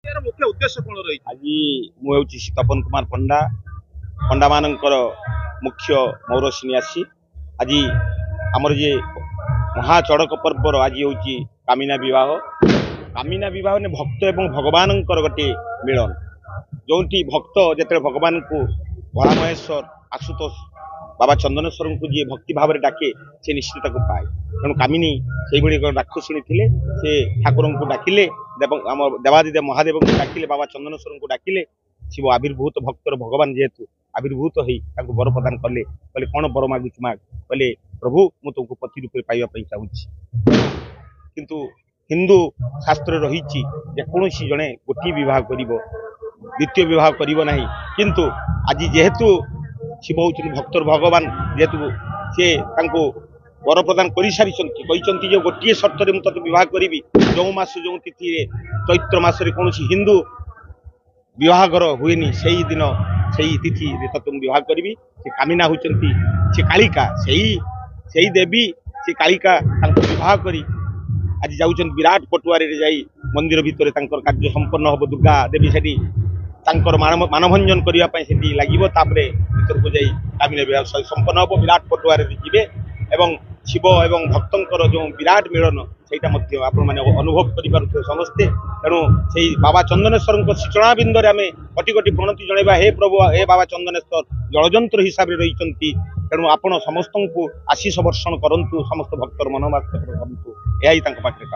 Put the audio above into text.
ଏହାର ମୁଖ୍ୟ ଉଦ୍ଦେଶ୍ୟ କଣ ରହିଛି? ଆଜି ମୁଁ ହେଉଛି ଶ୍ରୀ ତପନ କୁମାର ପଣ୍ଡା, ପଣ୍ଡାମାନଙ୍କର ମୁଖ୍ୟ ମୌରସିନୀ ଆସି। ଆଜି ଆମର ଯେ ମହାଚଡ଼କ ପର୍ବର ଆଜି ହେଉଛି କାମିନା ବିବାହ। କାମିନା ବିବାହ ମାନେ ଭକ୍ତ ଏବଂ ଭଗବାନଙ୍କର ଗୋଟିଏ ମିଳନ, ଯେଉଁଠି ଭକ୍ତ ଯେତେବେଳେ ଭଗବାନଙ୍କୁ ଭୋଳା ମହେଶ୍ୱର ଆଶୁତୋଷ ବାବା ଚନ୍ଦନେଶ୍ୱରଙ୍କୁ ଯିଏ ଭକ୍ତି ଭାବରେ ଡାକେ, ସେ ନିଶ୍ଚିତ ତାକୁ ପାଏ। ତେଣୁ କାମିନୀ ସେଇଭଳି ଏକ ଡାକ ଶୁଣିଥିଲେ, ସେ ଠାକୁରଙ୍କୁ ଡାକିଲେ, ଦେବ ଆମ ଦେବାଦିଦେବ ମହାଦେବଙ୍କୁ ଡାକିଲେ, ବାବା ଚନ୍ଦନେଶ୍ୱରଙ୍କୁ ଡାକିଲେ। ଶିବ ଆବିର୍ଭୂତ, ଭକ୍ତର ଭଗବାନ ଯେହେତୁ ଆବିର୍ଭୂତ ହେଇ ତାଙ୍କୁ ବର ପ୍ରଦାନ କଲେ। କହିଲେ, କ'ଣ ବର ମାଗୁଛୁ ମାଗ? କହିଲେ, ପ୍ରଭୁ, ମୁଁ ତୁମକୁ ପତି ରୂପରେ ପାଇବା ପାଇଁ ଚାହୁଁଛି। କିନ୍ତୁ ହିନ୍ଦୁ ଶାସ୍ତ୍ରରେ ରହିଛି ଯେକୌଣସି ଜଣେ ଗୋଟିଏ ବିବାହ କରିବ, ଦ୍ୱିତୀୟ ବିବାହ କରିବ ନାହିଁ। କିନ୍ତୁ ଆଜି ଯେହେତୁ ଶିବ ହେଉଛନ୍ତି ଭକ୍ତର ଭଗବାନ, ଯେହେତୁ ସେ ତାଙ୍କୁ ବର ପ୍ରଦାନ କରିସାରିଛନ୍ତି, କହିଛନ୍ତି ଯେ ଗୋଟିଏ ସର୍ତ୍ତରେ ମୁଁ ତୋତେ ବିବାହ କରିବି, ଯେଉଁ ମାସ ଯେଉଁ ତିଥିରେ ଚୈତ୍ର ମାସରେ କୌଣସି ହିନ୍ଦୁ ବିବାହଘର ହୁଏନି, ସେଇ ଦିନ ସେଇ ତିଥିରେ ତୋତେ ମୁଁ ବିବାହ କରିବି। ସେ କାମିନା ହେଉଛନ୍ତି ସେ କାଳିକା, ସେଇ ଦେବୀ ସେ କାଳିକା ତାଙ୍କୁ ବିବାହ କରି ଆଜି ଯାଉଛନ୍ତି। ବିରାଟ ପଟୁଆରରେ ଯାଇ ମନ୍ଦିର ଭିତରେ ତାଙ୍କର କାର୍ଯ୍ୟ ସମ୍ପନ୍ନ ହେବ। ଦୁର୍ଗା ଦେବୀ ସେଠି ତାଙ୍କର ମାନଭଞ୍ଜନ କରିବା ପାଇଁ ସେଠି ଲାଗିବ। ତାପରେ ଭିତରକୁ ଯାଇ କାମିନା ବିବାହ ସମ୍ପନ୍ନ ହେବ। ବିରାଟ ପଟୁଆରରେ ଯିବେ ଏବଂ ଶିବ ଏବଂ ଭକ୍ତଙ୍କର ଯେଉଁ ବିରାଟ ମିଳନ, ସେଇଟା ମଧ୍ୟ ଆପଣମାନେ ଅନୁଭବ କରିପାରୁଥିବେ ସମସ୍ତେ। ତେଣୁ ସେଇ ବାବା ଚନ୍ଦନେଶ୍ୱରଙ୍କ ଶ୍ରୀଚରଣାବିନ୍ଦରେ ଆମେ କୋଟି କୋଟି ପ୍ରଣତି ଜଣାଇବା। ହେ ପ୍ରଭୁ, ହେ ବାବା ଚନ୍ଦନେଶ୍ୱର, ଜଳଯନ୍ତ୍ର ହିସାବରେ ରହିଛନ୍ତି, ତେଣୁ ଆପଣ ସମସ୍ତଙ୍କୁ ଆଶିଷ ବର୍ଷଣ କରନ୍ତୁ, ସମସ୍ତ ଭକ୍ତର ମନୋବାଞ୍ଛା କରନ୍ତୁ, ଏହା ହିଁ ତାଙ୍କ ପାଖରେ କାମ।